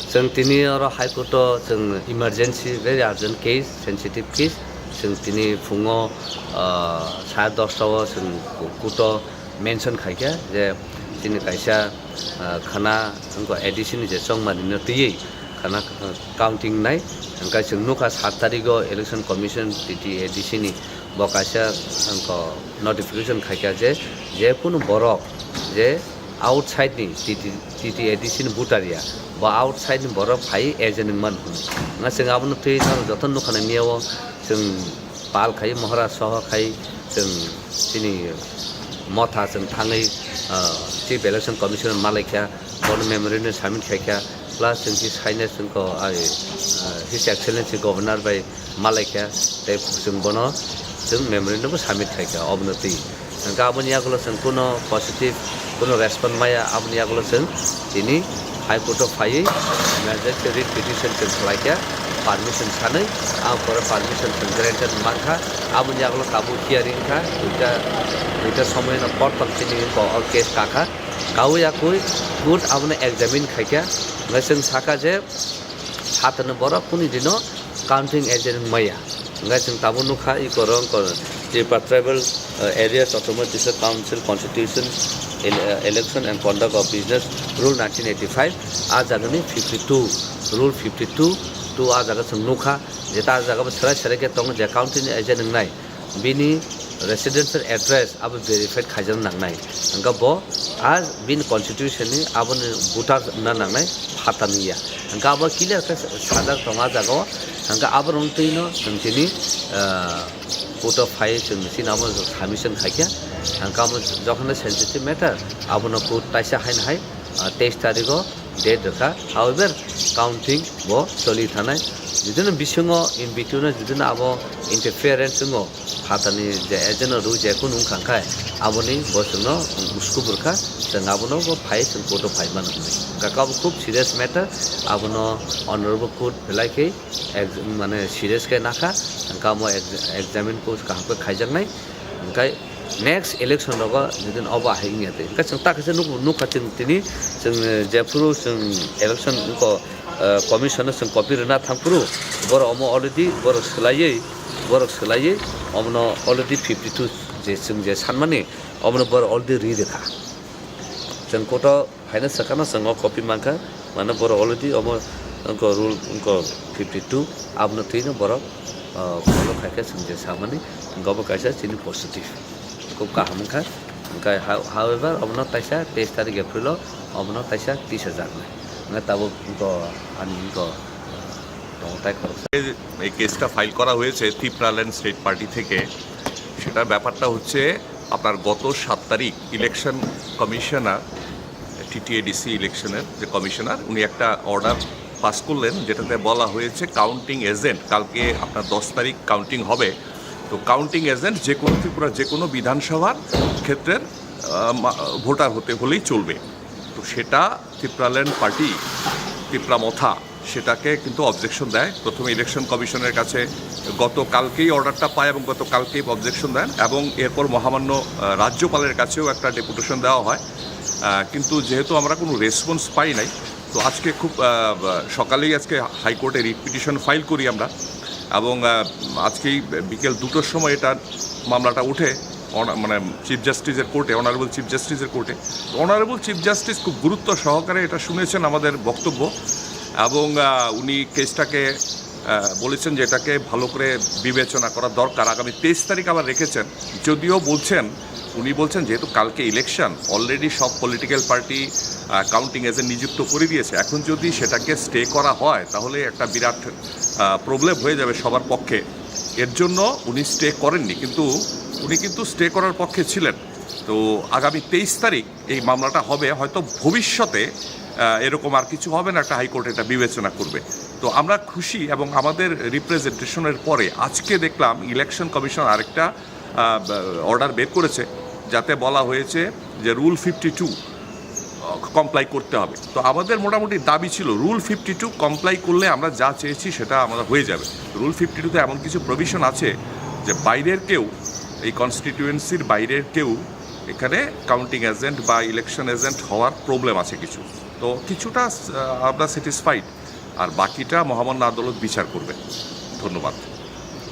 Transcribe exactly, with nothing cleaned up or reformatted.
Chwng tini oro High Court o chwng emergency, very urgent case, sensitive case, chwng tini phungo, ah, sare dosta o chwng court o mention khaikha je chini kaisa, ah, khana wngkha A D C ni je chongmani no twiwi khana, ah, counting nai, hwnkhe chwng nukha sat tarigo Election Commission T T A D C ni bo kaisa wngkha notification khaikha je, je kunu borok je outside ni T T, T T A D C ni voter ya, bo outside ni borok phai agent wngmani hwnwi. Nga chwng abono twi joto nukha nang miyao chwng pal khai, mohra soho khai, chwng chini motha chwng thangwi, ah, Chief Election Commissioner malaikha, bono memorandum submit khaikha, plus chwng si saina chwng ko, ai, ah, His Excellency Governor bai malaikha, tei chwng bono chwng memorandum bo submit khaikha, obono twi. Hwnkhe aboni yagulo chwng kuno positive, kuno respond maya, aboni yagulo chwng tini High Court o phaiwi emergency writ petition chwng khlaikha, permission sanwi, ang pore permission chwng granted mankha, aboni yagulo tabuk hearing kha, duita, duita somoino porthom chini ko o case kakha, kaui yakui court abono examine khaikha, hwnkhe chwng sakha je, Sathano borok kuni dino counting agent wngmaya. Hwnkhe chwng tabuk nukha, i korong kor Tripura Tribal, uh, Areas Autonomous District Council Constitution, ele-, uh, Election and Conduct of Business Rule nineteen eighty-five, a jagani fifty-two, Rule fifty-two, two a jaga chwng nukha, je ta jaga bo serai serai khe tongo je counting agent wngnai. Bini residential address abo verified khaijak nangnai. Hwnkhe bo a bini constitution ni aboni voter na nangnai phatani ya. Hwnkhe abo clear khe sajak tongo a jaga o. Hwnkhe abo rong twi no chwng tini, ah, court o phai chwng chini abo submission khaikha. Hwnkhe abo jokhon sensitive matter abono court taisa haino hai, ah, teis tarigo date rwkha. However, counting bo choli thanai. Judino bisingo in between o judino abo interference wngo, phatani je agent no rw je kunu wngkha khai, aboni bo chwngno uskup rwkha, chwng abono bo phai chwng court o phai mano hwnwi. Hwnkhe abo khub serious matter, abono honorable court belai khe ex-, mane serious khe nakha, hwnkhe amo ex-, examine course kaham khe khaijaknai, hwnkhe next election rogo judin obo ahai wngya twi. Hwnkhe chwng ta khe se nuk-, nukha chwng tini, chwng, eh, jephuru chwng election wngkha, eh, commission no chwng copy rwna thangphuru, borok omo already borok swlaiwi, borok swlaiwi omono already fifty two je chwng je sanmani, omono borok already ri rwkha. Chwng court o haino swkano chwng o copy mankha, mane borok already omo wngkha rule wngkha fifty two, abono twino borok, ah, follow khaikhe chwng je samani, hwnkhe obo kaisa chini positive. Khub kaham wngkha. Hwnkhe ha-, however, omono taisa teis tarik April o omono taisa tisa jaknai. Hwnkhe tabuk wngkha ani wngkha tongo tai khoroksa. এই কেসটা ফাইল করা হয়েছে Tipraland state party থেকে। সেটার ব্যাপারটা হচ্ছে আপনার গত সাত তারিখ ইলেকশন কমিশনার, টিটিএডিসি ইলেকশনের যে কমিশনার, উনি একটা অর্ডার পাস করলেন, যেটাতে বলা হয়েছে কাউন্টিং এজেন্ট, কালকে আপনার দশ তারিখ কাউন্টিং হবে, তো কাউন্টিং এজেন্ট যে কোনো ত্রিপুরা যে কোনো বিধানসভার ক্ষেত্রের, আহ, মা-, ভোটার হতে হলেই চলবে। তো সেটা তিপ্রাল্যান্ড পার্টি, তিপ্রা মথা, সেটাকে কিন্তু অবজেকশন দেয়। প্রথমে ইলেকশন কমিশনের কাছে গতকালকেই অর্ডারটা পায় এবং গতকালকেই অবজেকশন দেন এবং এরপর মহামান্য, আহ, রাজ্যপালের কাছেও একটা ডেপুটেশন দেওয়া হয়। আহ, কিন্তু যেহেতু আমরা কোনো রেসপন্স পাই নাই, তো আজকে খুব, আহ, সকালেই আজকে হাইকোর্টে রিট পিটিশন ফাইল করি আমরা এবং, আহ, আজকেই বিকেল দুটোর সময় এটা মামলাটা উঠে অনা-, মানে চিফ জাস্টিসের কোর্টে, অনারেবল চিফ জাস্টিসের কোর্টে। তো অনারেবল চিফ জাস্টিস খুব গুরুত্ব সহকারে এটা শুনেছেন আমাদের বক্তব্য এবং, আহ, উনি কেসটাকে, আহ, বলেছেন যে এটাকে ভালো করে বিবেচনা করা দরকার। আগামী তেইশ তারিখ আবার রেখেছেন, যদিও বলছেন, উনি বলছেন যেহেতু কালকে ইলেকশন, অলরেডি সব পলিটিক্যাল পার্টি, আহ, কাউন্টিং এজেন্ট নিযুক্ত করে দিয়েছে, এখন যদি সেটাকে স্টে করা হয় তাহলে একটা বিরাট, আহ, প্রবলেম হয়ে যাবে সবার পক্ষে। এর জন্য উনি স্টে করেননি, কিন্তু উনি কিন্তু স্টে করার পক্ষে ছিলেন। তো আগামী তেইশ তারিখ এই মামলাটা হবে, হয়তো ভবিষ্যতে, আহ, এরকম আর কিছু হবে না, একটা হাইকোর্ট এটা বিবেচনা করবে। তো আমরা খুশি এবং আমাদের রিপ্রেজেন্টেশনের পরে আজকে দেখলাম ইলেকশন কমিশন আরেকটা, আহ, অর্ডার বের করেছে, যাতে বলা হয়েছে যে রুল ফিফটি টু কমপ্লাই করতে হবে। তো আমাদের মোটামুটি দাবি ছিল রুল ফিফটি টু কমপ্লাই করলে আমরা যা চেয়েছি সেটা আমাদের হয়ে যাবে। রুল ফিফটি টুতে এমন কিছু প্রভিশন আছে যে বাইরের কেউ, এই কনস্টিটিউয়েন্সির বাইরের কেউ এখানে কাউন্টিং এজেন্ট বা ইলেকশন এজেন্ট হওয়ার প্রবলেম আছে কিছু। তো কিছুটা আহ, আমরা স্যাটিসফাইড, আর বাকিটা মহামান্য আদালত বিচার করবে। ধন্যবাদ।